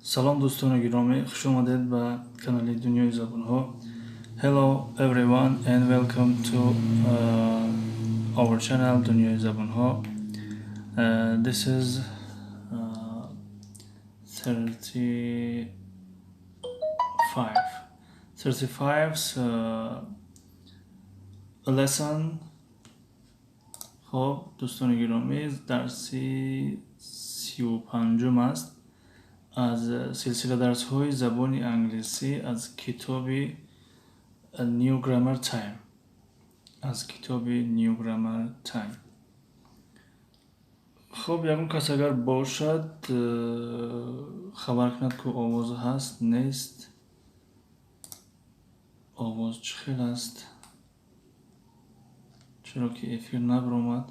Салом, дӯстони гиромӣ, хуш омадед ба канали Дунёи забонҳо. Hello everyone and welcome to our channel Дунёи забонҳо. This is 35 lesson. Хоб, дӯстони гиромӣ, дарси 35-ум аст аз силсила дарсҳои забони англисӣ аз китоби New Grammar Time, аз китоби New Grammar Time. Хоб, ягон кас агар бошад, хабар кунад, ки овоз ҳаст, нест, овоз чӣ хел аст, чаро ки эфир набаромад.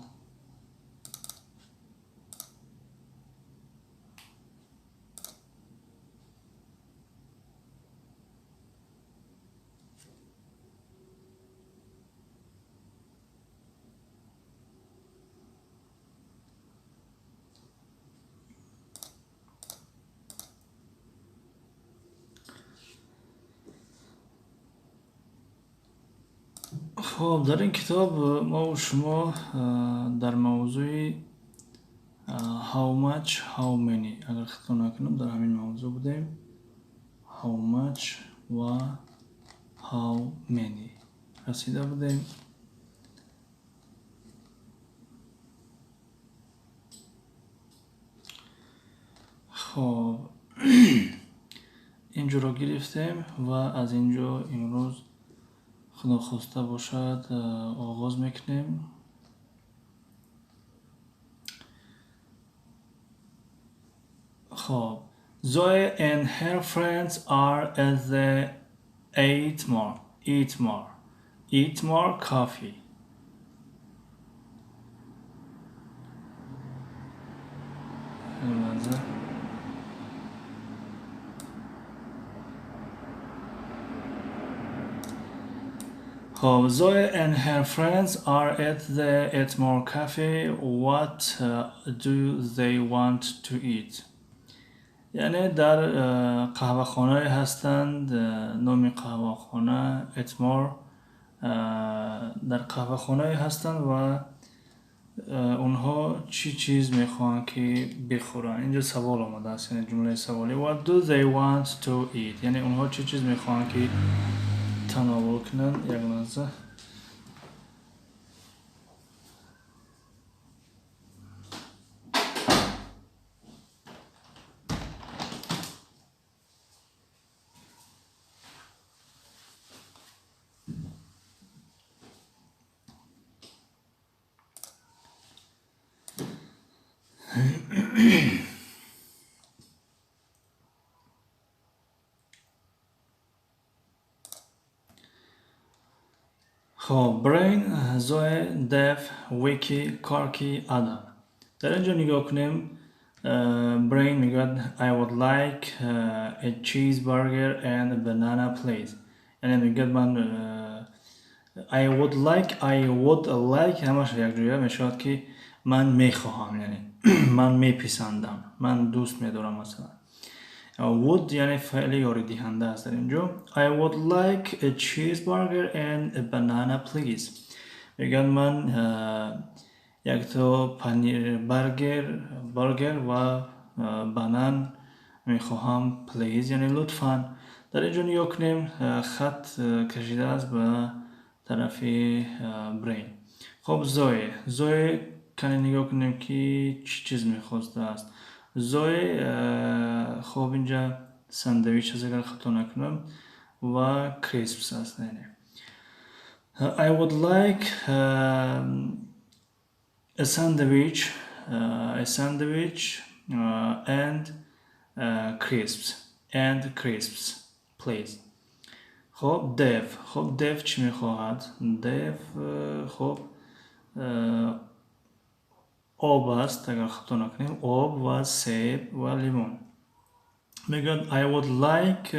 Хоб, дар ин китоб мову шумо дар мавзӯи how much, how many, агар хато накунам, дар ҳамин мавзӯъ будем, how much ва how many расида будем. Хоб, инҷоро гирифтем ва аз ин ҷо имрӯз, Худо хоста бошад, оғоз мекунем. Хоб, Zoe and her friends are at the Eat More Coffee. لحظه. خب، Zoe and her friends are at the Eat More Cafe. What do they want to eat? یعنی در قهوه‌خانه هستند، نام قهوه‌خانه Eat More. در قهوه‌خانه هستند و اونها چی چیز میخوان که بخورن؟ اینجا سوال آمده است، یعنی جمله سوالی. What do they want to eat؟ یعنی اونها چی چیز میخوان که تناول کنن؟ یک لحظه. خب، Brain، Zoe، Dave، Vicky، Corky، Adam. در اینجا نگاه کنیم، Brain میگوید I would like a cheeseburger and a banana, please. یعنی میگوید من I would like، I would like همش یک جویه میشود که من میخواهم، یعنی من میپسندم، من دوست میدارم مثلا. Would یعنی فعل یاری دهنده است در اینجا. I would like a cheeseburger and a banana, please. میگن من یک تا پنیر برگر و banana میخواهم، please یعنی لطفا. در اینجا نگاه کنیم، خط کشیده است به طرف Brain. خب، Zoe، Zoe کنی نگاه کنیم که چی چیز میخواسته است Zoe. خب، اینجا ساندویچ است اگر خطا نکنم و crisps است. یعنی I would like a sandwich and crisps, please. خب، Dave. خب، Dave چی میخواهد؟ Dave خب آب است اگر خطا نکنیم، آب و سیب و لیمون. میگوید I would like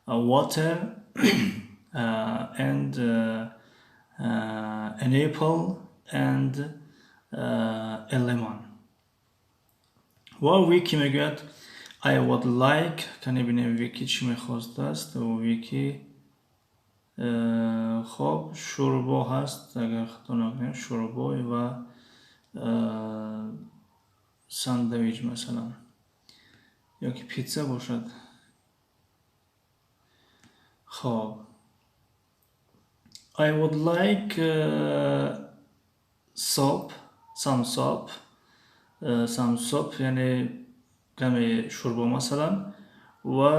water and an apple and a lemon. Ва Вики мегӯяд I would like. Кане бинем, Вики чӣ мехостааст. Вики, хоб, шӯрбо ҳаст, агар хато накунем, шӯрбо ва сандвич масалан ёки питса бошад. Хоб, I would like soup, some soup, some soup, яъне каме шӯрбо масалан, ва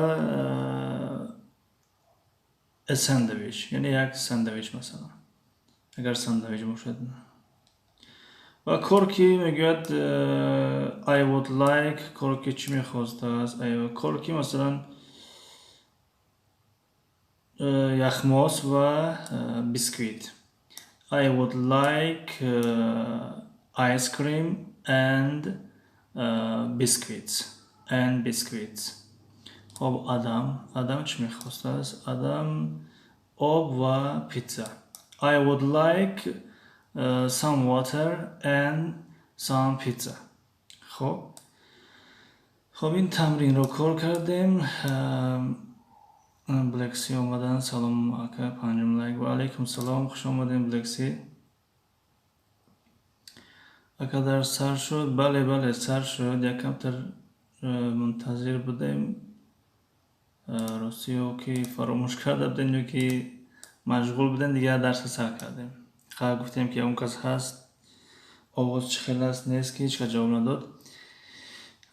a sandwich, яъне як сандвич масалан, агар сандвич бошад. Ва Корки мегӯяд I would like. Корки чӣ мехостааст? Корки масалан яхмос ва бисквит. I would like ice cream and biscuits, and biscuits. Хоб, Адам чӣ мехостааст? Адам об ва питса. I would like some water and some pizza. Хоб, ин тамринро кор кардем. Блекси омадан. Салом, ака, панҷум лайк. Ва алайкум салом, хуш омадем, Блекси. Ака, дарс сар шуд? Бале, бале, сар шуд. Якамтар мунтазир будем. Ростӣ, ё ки фаромӯш карда будем, ё ки машғул будем, дигар дарса сар кардем. Ха, гуфтем, ки он кас ҳаст, овоз чӣ хел аст, нест, ки ҳеҷ кас ҷавоб надод.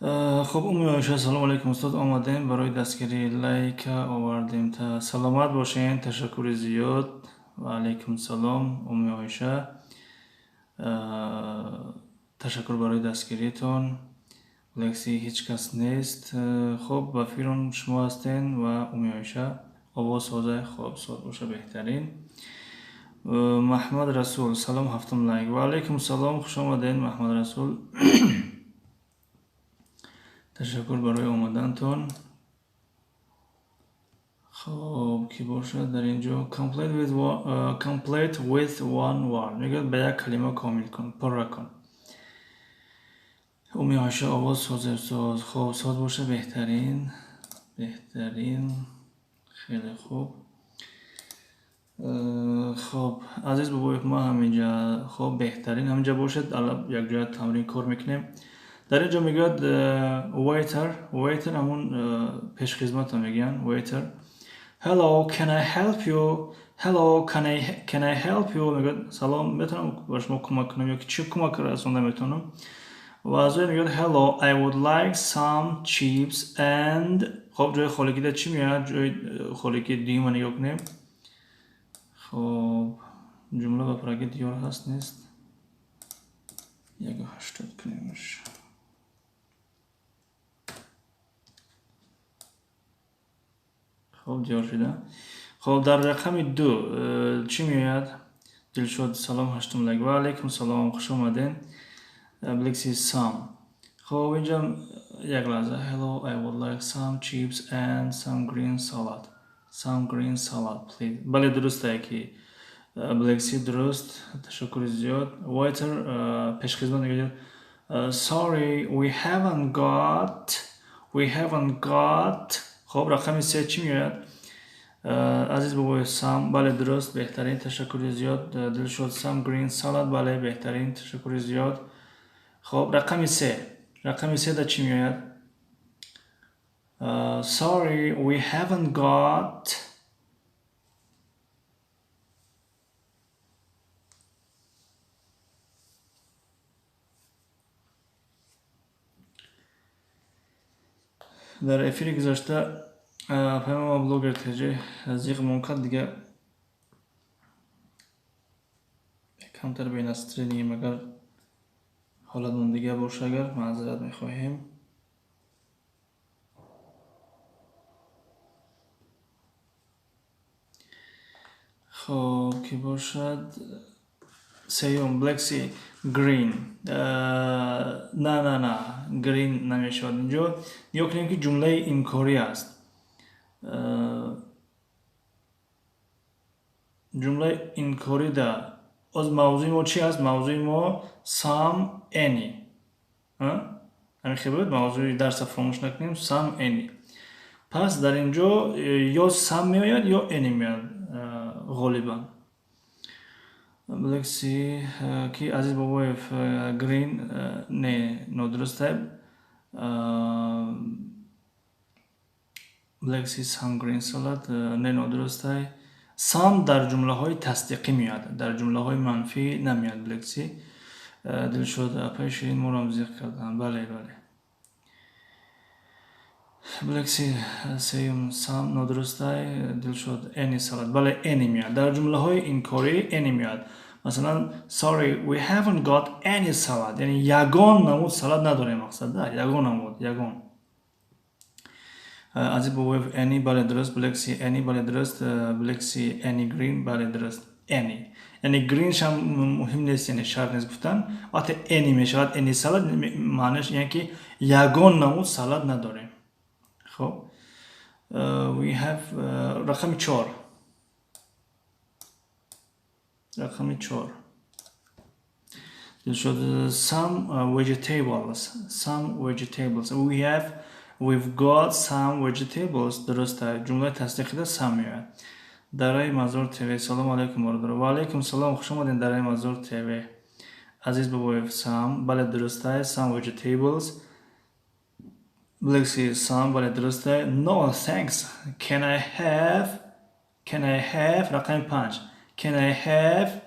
Хуб, Умми Оиша, салому алайкум, устод, омадем барои дастгирӣ, лайка овардем. Саломат бошен, ташаккури зиёд. Ва алайкум салом, Умми Оиша, ташаккур барои дастгириитон. Лекси, ҳеҷ кас нест. Хуб, ба фикрам, шумо ҳастен ва Умми Оиша. Овоз соза? Хоб, соз боша, беҳтарин. Маҳмад Расул, салом, ҳафтум лайк. Ва алайкум салом, хуш омадед, Маҳмад Расул, ташаккур барои омадантон. Хоб, кӣ бошад дар ин ҷо? Complete with one word мегӯяд, ба як калима комил кун, пурра кун. Умми Оиша, овоз созе, соз. Хоб, соз боша, беҳтарин, беҳтарин, хеле хуб. Хоб, Азиз Бобоев, ма ҳаминҷа. Хоб, беҳтарин, ҳаминҷа бошед, якҷоя тамрин кор мекунем. Дар ин ҷо мегӯяд waiter, waiter ҳамун пешхизмата мегӯянд, waiter. Hello, can I help you? Hello, can I help you? Мегӯяд, салом, метавонам ба шумо кӯмак кунам ё ки чӣ кӯмак расонда метавонам? Ва аз ӯ мегӯяд hello, I would like some chips and. Хоб, ҷои холигида чӣ меояд? Ҷои холигии дуюма нигоҳ кунем. Хоб, ҷумла ба пуррагӣ диёр ҳаст, нест? 1.80 кунемш. Хоб, диёр шуда. Хоб, дар рақами 2 чӣ меояд? Дилшод, салом, ҳаштум лайк. Ва алайкум салом, хуш омаден. Блекси, some. Хоб, инҷа як лаҳза. Hello, I would like some chips and some green salad, some green salad, please. Бале, дурустае ки Блекси, дуруст, ташаккури зиёд. Waiter, пешхизмат мегӯяд sorry, we haven't got, we haven't got. Хоб, рақами 3 чӣ меояд? Азиз Бобоев, some. Бале, дуруст, беҳтарин, ташаккури зиёд. Дилшод, some green salad. Бале, беҳтарин, ташаккури зиёд. Хоб, рақами 3, рақами 3 да чӣ меояд? Sorry, we haven't got. Дар эфири гузашта паймома блогер теҷи зиқ мон кард, дига камтар бенастроением. Агар ҳолатмон дига боша, агар маъзарат мехоҳем. Хоб, кӣ бошад сеюм? Блекси, green. На, на, на, green намешавад. Инҷо нигоҳ кунем, ки ҷумлаи инкорӣ аст. Ҷумлаи инкорида Оз мавзӯи мо чӣ аст? Мавзӯи мо some, any. Ҳамин хел буд мавзӯи дарса, фаромӯш накунем, some, any. Пас дар ин ҷо ё some меояд, ё any меояд ғолибан. Блекси ки Азиз Бобоев, green не, нодуруст. Блекси, some green salad, не, нодурустай. Some дар ҷумлаҳои тасдиқӣ меояд, дар ҷумлаҳои манфӣ намеояд. Блекси, Дилшод, апаи Ширин моро зиқ карданд. Бале, бале. Блекси, сеюм some нодурустай. Дилшод, any salad, бале, any меояд. Дар ҷумлаҳои инкорӣ any меояд. Масалан, sorry, we haven't got any salad, яъне ягон намуд салат надорем, мақсад ягон намуд, ягон. Азиз Бобоев, any, бале, дуруст. Блекси, any, бале, дуруст. Блекси, any green, бале, дуруст. Any, яъне green шам муҳим нест, яъне шарт нест гуфтан. Вақте any мешавад, any salad, маънаш яъне ки ягон намуд салат надорем. Хоб, we have рақами чор, рақами чор. Дилшод, some vegetables, some vegetables we have, we've got some vegetables, дуруст. Ҷумлаи тасдиқида some меояд. Дараи Мазор ТВ, салому алайкум, бародар. Ва алайкум салом, хуш омадед, Дараи Мазор ТВ. Азиз Бобоев, some, бале, дурустай, some vegetables. Блекси, some, бале, дурустай. No, thanks, can I have, can I have, рақами панҷ, can I have.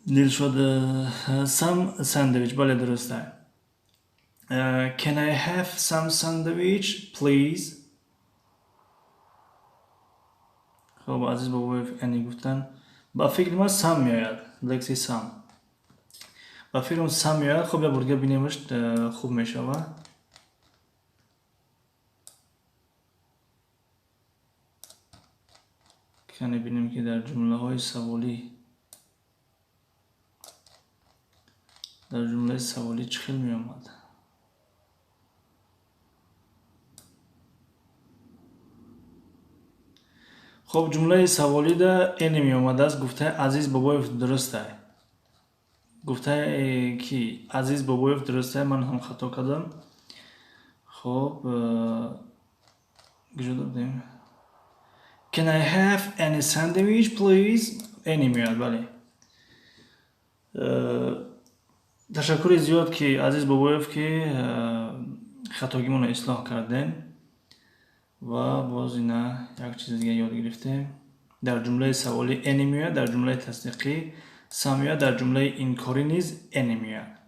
Дилшод, some sandwich, бале, дурустай. Can I have some sandwich, please? Хоб, Азиз Бобоев any гуфтан. Ба фикри ман some меояд. Лекси, some. Ба фикрам some меояд. Хоб, як бор дига бинемаш, хуб мешавад. Кане бинем, ки дар ҷумлаҳои саволӣ, дар ҷумлаи саволӣ чӣ хел меомад. Хоб, ҷумлаи саволида any меомадааст, гуфтаи Азиз Бобоев дурустай. Гуфтаи ки Азиз Бобоев дурустай, ман ҳам хато кардам. Хоб, куҷо додем? Can I have any sandwich, please? Any меояд, бале. Ташаккури зиёд, ки Азиз Бобоев, ки хатогимонро ислоҳ кардем ва боз ина як чизи дига ёд гирифтем. Дар ҷумлаи саволӣ any меояд, дар ҷумлаи тасдиқӣ some меояд, дар ҷумлаи инкорӣ низ any меояд.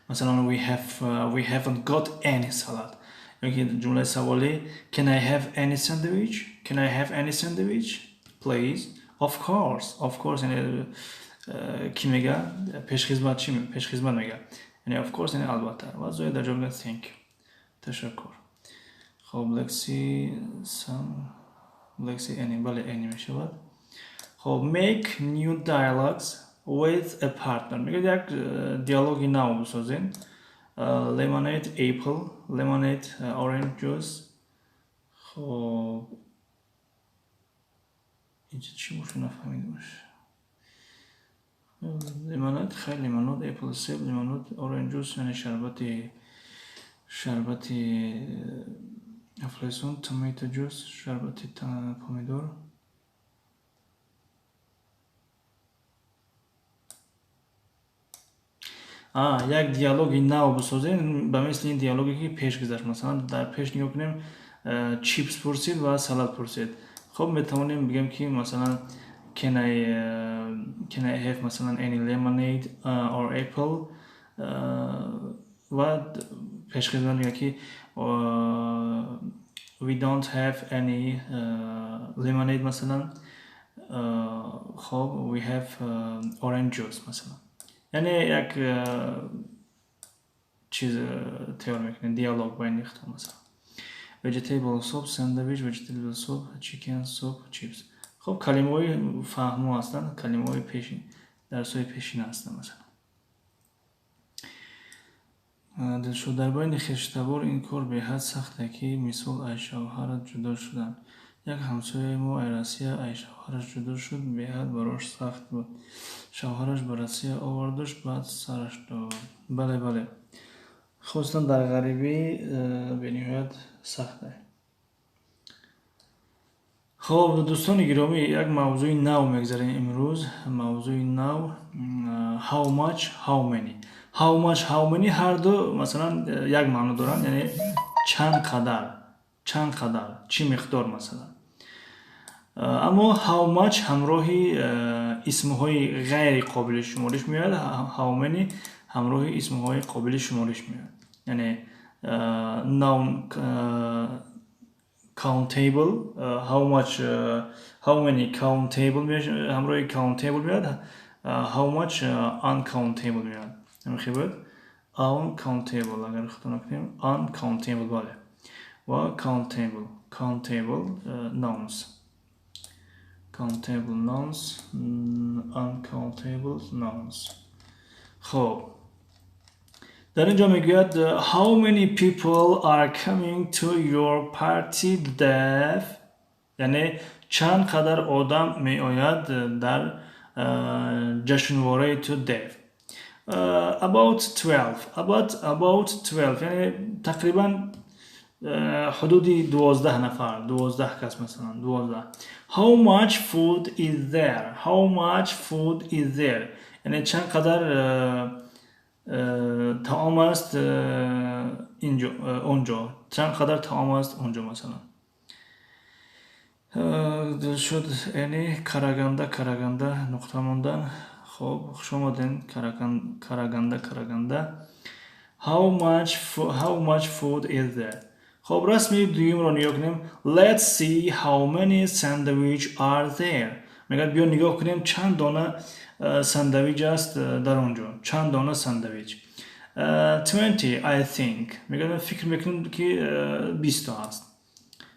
Масалан, we haven't got any salad. Ёки ҷумлаи саволӣ, can I have any sandwich, can I have any sandwich, please? Of course, of course, яъне кӣ мега? Пешхизмат. Чӣ пешхизмат мега? Яъне of course, яъне албатта. Ва Зоя дар ҷавоб мега thank you, ташаккур. Хоб, лекси, some, лекси, any, бале, any мешавад. Хоб, make new dialogues with a partner, мегӯяд, як диалоги нав бисозем. Lemonade, apple, lemonade, orange juice. Хоб, инҷа чӣ боша, нафаҳмидамаш. Lemonade, хай, lemonade, apple, себ, lemonade, orange juice, яъне шарбати афлесун, tomato juice, шарбати помидор. Як диалоги нав бисозем ба мисли ин диалоге, ки пеш гузашт. Масалан, дар пеш нигоҳ кунем, чипс пурсид ва салат пурсид. Хоб, метавонем бигем, ки масалан, can I have, масалан, any lemonade or apple? Ва пешхизмат мегӯяд, ки we don't have any lemonade, масалан. Хоб, we have orange juice, масалан. Яъне як чиз тайёр мекунем, диалог байни ихтиёр. Масалан, vegetable soup, sandwich, vegetable soup, chicken soup, chips. Хоб, калимаҳои фаҳмо ҳастанд, калимаҳои пешин. Дарсҳои пешина ҳастанд, масалан. Дилшод, дар байни хештабор ин кор беҳад сахте, ки мисол ай шавҳарат ҷудо шудан. Як ҳамсояи мо ай Россия ай шавҳараш ҷудо шуд, беҳад барош сахт буд. Шавҳараш ба Россия овардаш, баъд сараш дод. Бале, бале. Хусусан дар ғарибӣ бениҳоят сахте. Хоб, дӯстони гиромӣ, як мавзӯи нав мегзарем имрӯз. Мавзӯи нав: how much, how many. How much, how many ҳарду, масалан, як маъно доранд, яъне чанд қадар, чанд қадар, чӣ миқдор, масалан. Аммо how much ҳамроҳи исмҳои ғайри қобили шумориш меояд, how many ҳамроҳи исмҳои қобили шумориш меояд. Яъне noun countable, how much, how many countable, ҳамроҳи countable меояд, how much uncountable меояд. Ҳамин буд, uncountable, агар хато накунем, uncountable, бале, ва countable nouns, countable nouns, uncountable nouns. Хоб, дар ин ҷо мегӯяд: "How many people are coming to your party, Dev?" Яъне чанд қадар одам меояд дар ҷашнвораи ту, Дев? About 12, about 12, яъне тақрибан ҳудуди 12 нафар, 12 кас, масалан, 12. How much food is there? How much food is there? Яъне чанд қадар таом аст инҷо, онҷо, чанд қадар таом аст онҷо, масалан. Дилшод, яъне Караганда, Караганда нуқта мондан. Хоб, хуш омадем, Караганда, Караганда. How much food is there? Хоб, расми дуюмро нигоҳ кунем. "Let's see how many sandwich are there." Мегӯяд, биё нигоҳ кунем, чанд дона сандвич аст дар он ҷо, чанд дона сандвич. 20, I think. Мегӯяд, ман фикр мекунам, ки 20 аст.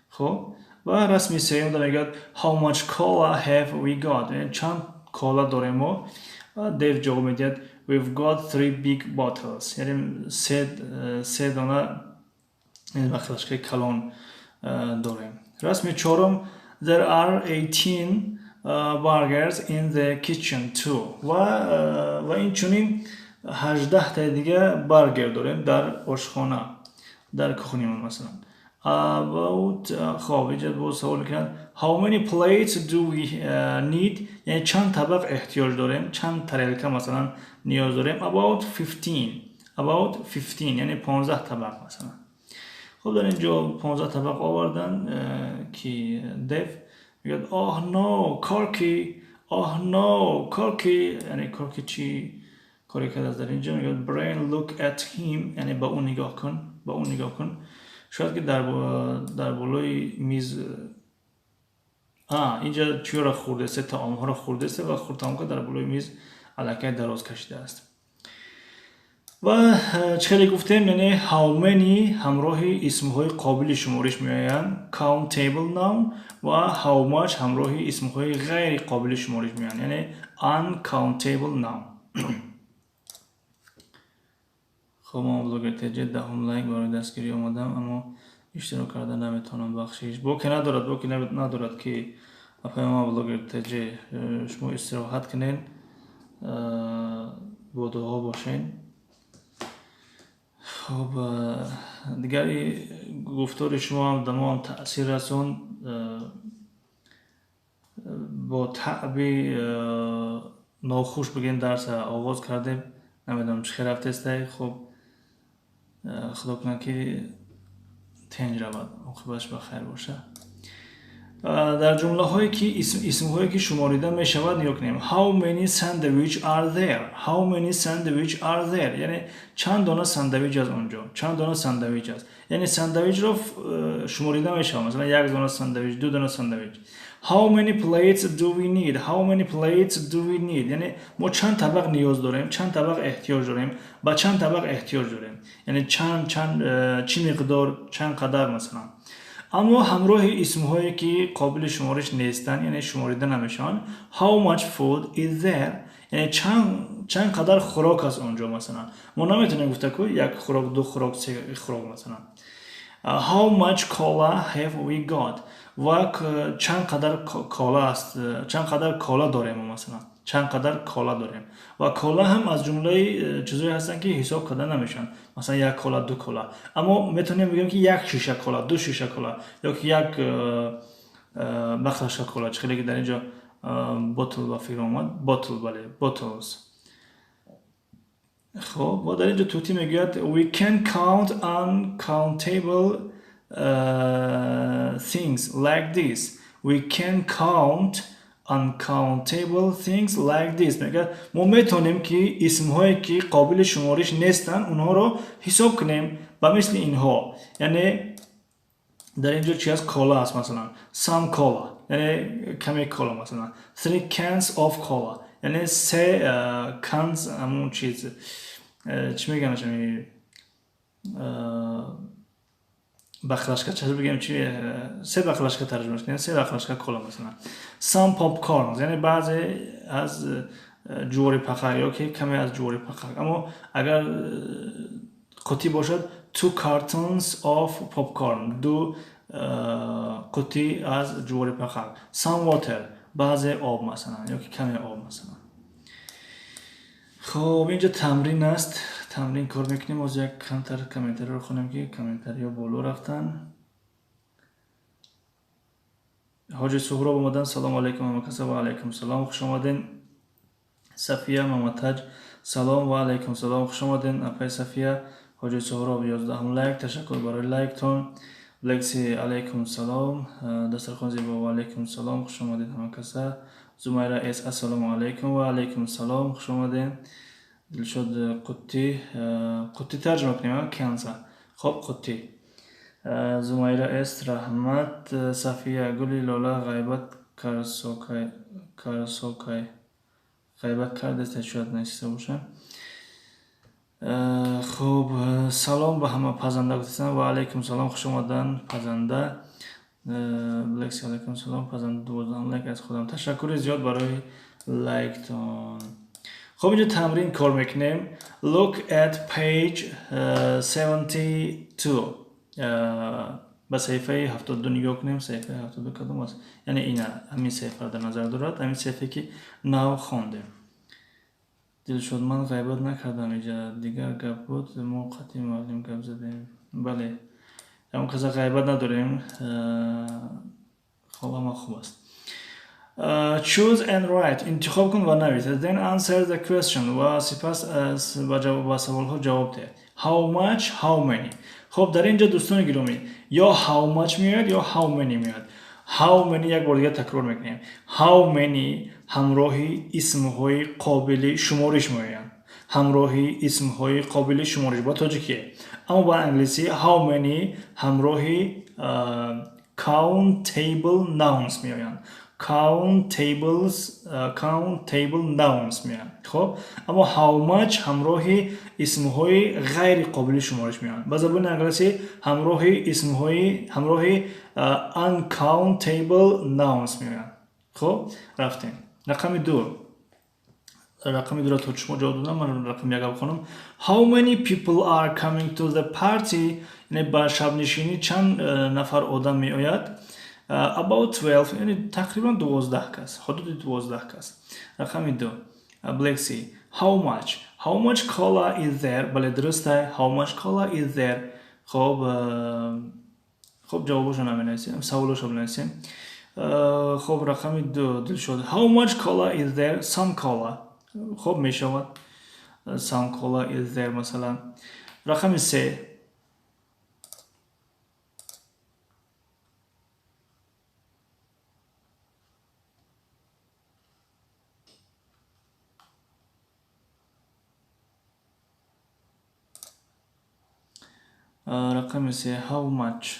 Хоб, ва расми сеюмда мегӯяд: "How much cola have we got?" Чанд кола дорем мо? Дев ҷавоб медиҳад: "We've got three big bottles." Яъне се дона баклашкаи калон дорем. Расми чорум: "There are 18 burgers in the kitchen too." Ва инчунин 18таи дига баргер дорем дар ошхона, дар кухнимон, масалан. About, хоб, инҷа боз савол мекунанд: "How many plates do we need?" Яъне чанд табақ эҳтиёҷ дорем, чанд тарелка, масалан, ниёз дорем? About 15, about 15, яъне 15 табақ, масалан. Хоб, дар ин ҷо 15 табақ овардан, ки Дев мегӯяд: "Oh no, Корки! Oh no, Корки!" Яъне Корки чӣ коре кардааст дар ин ҷо? Мегӯяд: "Brain, look at him." Яъне ба ӯ нигоҳ кун, ба ӯ нигоҳ кун. Шояд ки дар болои миз инҷа чиёро хӯрдааст, таомҳоро хӯрдааст ва хӯрд, тамом кард, дар болои миз аллакай дароз кашидааст. Ва чӣ хеле гуфтем, яъне how many ҳамроҳи исмҳои қобили шумориш меоянд, countable noun, ва how much ҳамроҳи исмҳои ғайри қобили шумориш меоянд, яъне uncountable noun. Хоб, ман блогер теҷе, 10-ум лайк барои дастгирӣ омадам, аммо иштирок карда наметавонам, бахшиш. Боке надорад, боке надорад, ки апаи ман блогер теҷе, шумо истироҳат кунед, бо дуо бошед. Хоб, дигари гуфтори шумо ҳам да мо ҳам таъсир расонд. Бо таъби нохуш бигем дарса оғоз кардем, намедонам чӣ хел рафтестай. Хоб, худо кунад, ки тенҷ равад, оқибаташ ба хайр бошад. Дар ҷумлаҳое ки исмҳое ки шуморида мешавад, нигоҳ кунем. How many sandwich are there? How many sandwich are there? Яъне чанд дона сандвич аст онҷо, чанд дона сандвич аст? Яъне сандвичро шуморида мешавад, масалан, як дона сандвич, ду дона сандвич. How many plates do we need? How many plates do we need? Яъне мо чанд табақ ниёз дорем, чанд табақ эҳтиёҷ дорем, ба чанд табақ эҳтиёҷ дорем? Яъне чанд, чанд, чӣ миқдор, чанд қадар, масалан. Аммо ҳамроҳи исмҳое ки қобили шумориш нестанд, яъне шуморида намешаванд, how much food is there, яъне чанд қадар хӯрок аст онҷо. Масалан, мо наметавонем гуфта ку як хӯрок, ду хӯрок, се хӯрок. Масалан, how much cola have we got, ва чанд қадар кола аст, чанд қадар кола дорем. Масалан, чанд қадар кола дорем, ва кола ҳам аз ҷумлаи чизҳое ҳастанд, ки ҳисоб карда намешаванд. Масалан, як кола, ду кола. Аммо метавонем бигӯем, ки як шиша кола, ду шиша кола ё ки як баклажка кола. Чӣ хеле ки дар инҷо bottle ба фикр омад, bottle, бале, bottles. Хоб, ва дар инҷо тӯтӣ мегӯяд: we can count uncountable things like this. We can count uncountable things like this. Мегӯяд, мо метавонем, ки исмҳое ки қобили шумориш нестанд, онҳоро ҳисоб кунем ба мисли инҳо. Яъне дар инҷо чи аст? Кола аст. Масалан, some cola, яъне каме кола. Масалан, three cans of cola, яъне се cans, ҳамон чиз, чӣ мегӯянд, баклажка, чӣ бигем, чи, се баклажка тарҷума кунем, се баклажка кола. Масалан, some popcorns, яъне баъзе аз ҷувори пахак ё ки каме аз ҷувори пахак. Аммо агар қутӣ бошад, two cartons of popcorn, ду қутӣ аз ҷувори пахак. Some water, баъзе об, масалан, ё ки каме об, масалан. Хоб, инҷо тамрин аст, тамрин кор мекунем. Боз як камтар комментариро хонем, ки комментариҳо боло рафтанд. Ҳоҷи Суҳроб омадан. Салому алайкум, ҳамакаса. Ва алайкум салом, хуш омаден. Сафия Маматаҷ, салом. Ва алайкум салом, хуш омаден, апай Сафия. Ҳоҷи Суҳроб, 11-ум лайк, ташаккур барои лайктон. Лекси, алайкум салом. Дастархон зебо, ва алайкум салом, хуш омадед ҳамакаса. Зумайра С, ассалому алайкум. Ва алайкум салом, хуш омадем. Дилшод, қуттӣ, қуттӣ тарҷума кунем, cans а. Хоб, қуттӣ. Зумайра С, раҳмат. Сафия, гули лола ғайбат карсокай, карсокай, ғайбат кардеста, шояд нависта боша. Хуб, салом ба ҳама, пазанда гуфтастанд. Ва алайкум салом, хуш омадан, пазанда. Блекси, алайкум салом, пазанда. 12-ум лайк аз худам, ташаккури зиёд барои лайктон. Хоб, инҷо тамрин кор мекунем. Look at page 72. Ба саҳифаи 72 нигоҳ кунем. Саҳифаи 72 кадом аст? Яъне ина, ҳамин саҳифаро дар назар дорад, ҳамин саҳифае ки нав хондем. Дилшод, ман ғайбат накардам, иҷа дигар гап буд, мо қатъи муаллим гап задем. Бале, ягон каса ғайбат надорем. Хоб, ҳама хуб аст. Choose and write. Интихоб кун ва навис. Then answer the question. Ва сипас ба саволҳо ҷавоб деҳ. How much, how many. Хоб, дар инҷо, дӯстони гиромӣ, ё how much меояд, ё how many меояд. How many, як бор дигар такрор мекунем, how many ҳамроҳи исмҳои қобили шумориш меоянд, ҳамроҳи исмҳои қобили шумориш ба тоҷикӣ. Аммо ба англисӣ how many ҳамроҳи countable nouns меоянд, countable nouns меоянд. Хоб, аммо how much ҳамроҳи исмҳои ғайри қобили шумориш меоянд. Ба забони англисӣ ҳамроҳи исмҳои, ҳамроҳи uncountable nouns меоянд. Хоб, рафтем рақами ду. Рақами дуро то шумо ҷавоб додам, ман рақами яка бихонам. How many people are coming to the party? Яъне ба шабнишинӣ чанд нафар одам меояд? About 12, яъне тақрибан 12 кас, ҳудуди 12 кас. Рақами ду. Black Sea, how much, how much cola is there? Бале, дуруста. How much cola is there? Хоб, хоб, ҷавобошо наменависем, саволошо бинависем. Хоб, рақами ду, Дилшод. How much cola is there? Some cola. Хоб, мешавад, some cola is there. Масалан, рақами се. Рақами се, how much,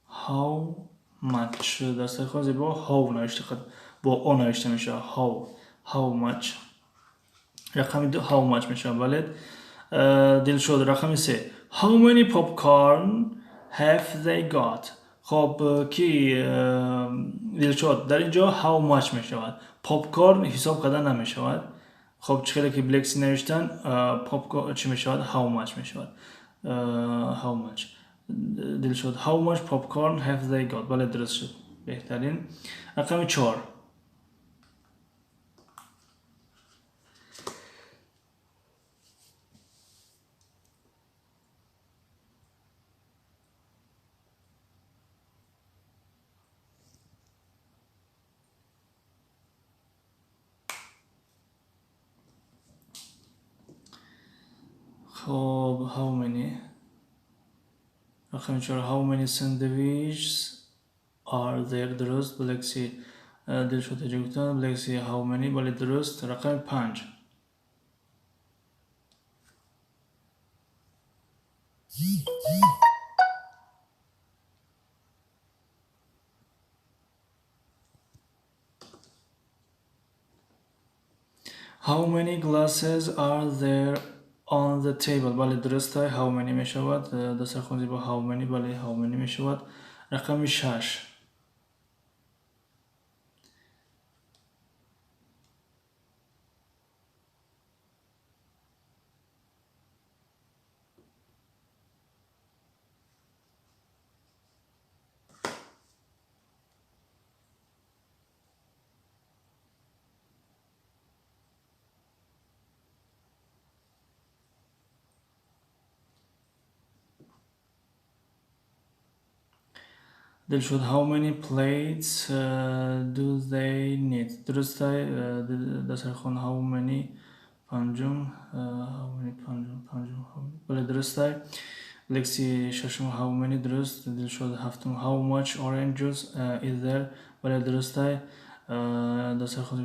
how much. Дар саҳифаи зебо how навишта, бо о навишта мешавад. How, how much. Рақами ду how much мешавад, бале. Дилшод, рақами се. How many popcorn have they got? Хоб, ки Дилшод, дар ин ҷо how much мешавад. Попкорн ҳисоб карда намешавад. Хоб, чӣ хеле ки Блекси навиштан, попкорн чӣ мешавад? How much мешавад. How much. Дилшод, how much popcorn have they got? Бале, дуруст шуд. Беҳтарин. Рақами 4. Хоб, how many? Рақами 4. How many sandwiches are there? Дуруст. Блекси, Дилшод ҳеҷ гуфтан. Блекси, how many? Бале, дуруст. Рақами 5. How many glasses are there on the table? Бале, дуруст. How many мешавад. Дастархон зебо, how many? Бале, how many мешавад. Рақами 6. Дилшод, how many plates do they need? Дуруст. Дастархон, how many? Панҷум, how many? Панҷум, бале, дуруст. Лекси, шашум, how many? Дуруст. Дилшод, ҳафтум, how much orange juice is there? Бале, дуруст. Дастархон,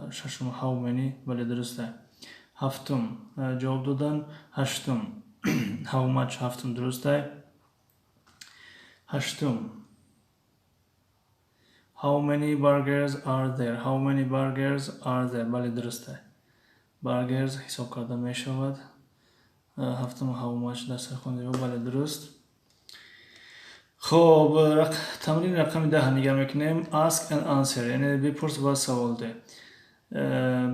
шашум, how many? Бале, дуруст. Ҳафтум ҷавоб додан. Ҳаштум, how much? Ҳафтум дуруст. Ҳаштум, how many burgers are there? How many burgers are there? Бале, дуруст. Burgers ҳисоб карда мешавад. Ҳафтум, how much? Дастархон зебо, бале, дуруст. Хоб, тамрини рақами 10 нигаҳ мекунем. Ask and answer, яъне бипурс ва савол деҳ.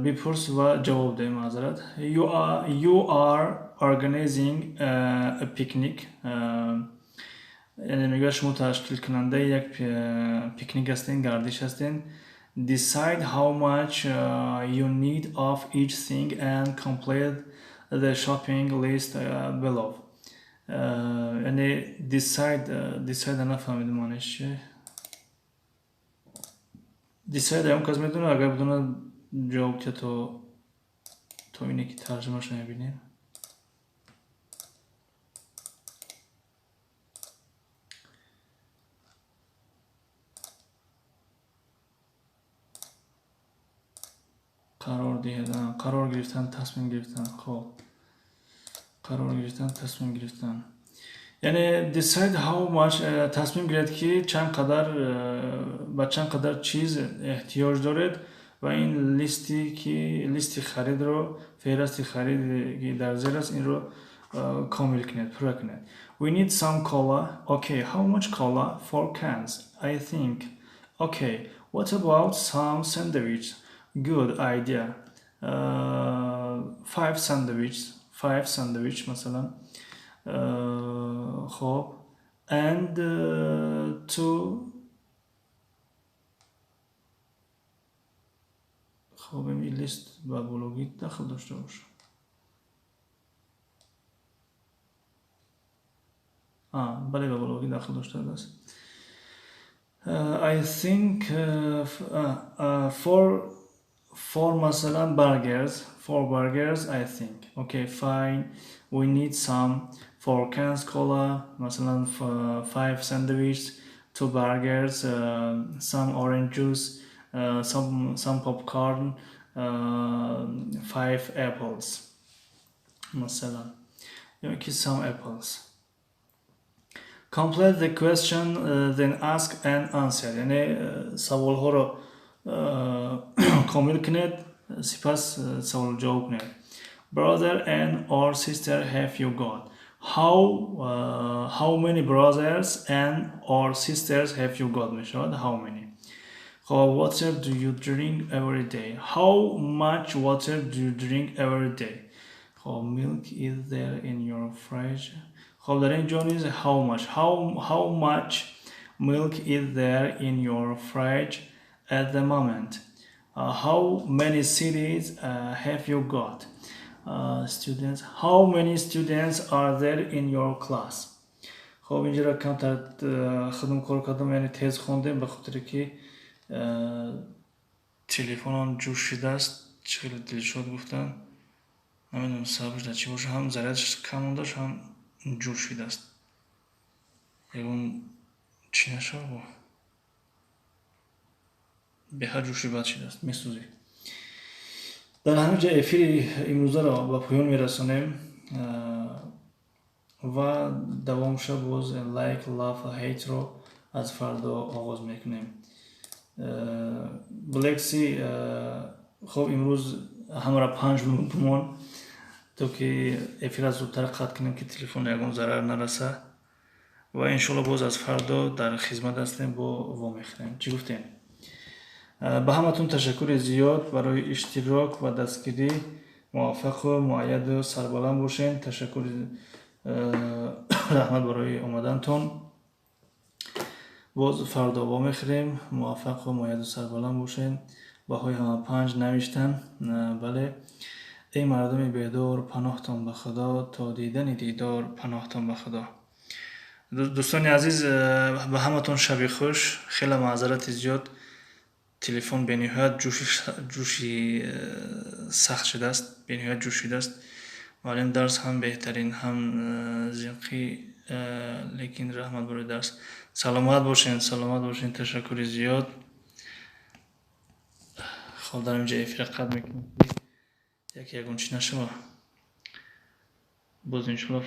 Бипурс ва ҷавоб деҳ, маъзарат. You are organizing a picnic. Яъне мегӯяд, шумо ташкилкунандаи як пикник ҳастен, гардиш ҳастен. Decide how much you need of each thing and complete the shopping list below. Яъне decide нафаҳмидем маъниш чи. Decide ягон кас медонад? Агар бидонад, ҷавоб диҳад, то ине ки тарҷумаашро мебинем. Қарор диҳад, қарор гирифтан, тасмим гирифтан. Хоб, қарор гирифтан, тасмим гирифтан. Яъне decide how much, тасмим гиред, ки чанд қадар, ба чанд қадар чиз эҳтиёҷ доред ва ин листи ки листи харидро, феҳристи хариде ки дар зер аст, инро комил кунед, пурра кунед. We need some cola. Okay, how much cola? Four cans, I think. Okay, what about some sandwich? Good idea. Five sandwich, five sandwich масалан. Хоб, and two. Хоб, ин лист ба бологӣ дахл дошта бошад. Бале, ба бологӣ дахл доштааст. I think four масалан burgers, four burgers, I think. Okay, fine. We need some four cans cola, масалан, five sandwich, two burgers, some orange juice, some popcorn, five apples масалан, ё ки some apples. Complete the question, then ask and answer. Яъне саволҳоро комил кунед, сипас савол ҷавоб кунед. Brother and or sister have you got? How many brothers and or sisters have you got мешавад how many. خب, water do you drink every day? How much water do you drink every day? خب, milk is there in your fridge? خب, در اینجا نیز how much. How much milk is there in your fridge at the moment? How many CDs have you got? Students, how many students are there in your class? خب, اینجا را کمتر خودم کار کردم, یعنی تیز خوندیم, به خاطر که телефонам ҷӯш шидааст. Чӣ хеле Дилшод гуфтанд, намедонам, сабабш дар чӣ боша, ҳам зарядаш кам мондаш, ҳам ҷӯш шидааст. Ягон чӣ нашава, беҳад ҷӯши бад шидааст, месӯзӣ. Дар ҳамин ҷа эфири имрӯзаро ба поён мерасонем ва давомша боз like, love, hate ро аз фардо оғоз мекунем. Блекси, хоб, имрӯз ҳамаро 5 минут бимон, то ки эфира зудтар қатъ кунем, ки телефон ягон зарар нараса. Ва иншоалло, боз аз фардо дар хизмат ҳастем, бо вомехӯрем. Чӣ гуфтем? Ба ҳаматон ташаккури зиёд барои иштирок ва дастгирӣ. Муваффақу муайяду сарбаланд бошед. Ташаккури, раҳмат барои омадантон. Боз фардо вомехӯрем. Муваффақу муайяду сарбаланд бошед. Баҳои ҳама 5 навиштан. Бале, эй мардуми бедор, паноҳтон ба Худо, то дидани дидор, паноҳтон ба Худо. Дӯстони азиз, ба ҳаматон шаби хуш. Хеле маъзарати зиёд, телефон бениҳоят ҷӯши сахт шудааст, бениҳоят ҷӯш шудааст. Муаллим, дарс ҳам беҳтарин, ҳам зиқӣ, лекин раҳмат барои дарс. Саломат бошед, саломат бошед, ташаккури зиёд. Хоб, дар инҷа эфира қатъ мекунем, яке ягон чӣ нашава. Боз иншоалло.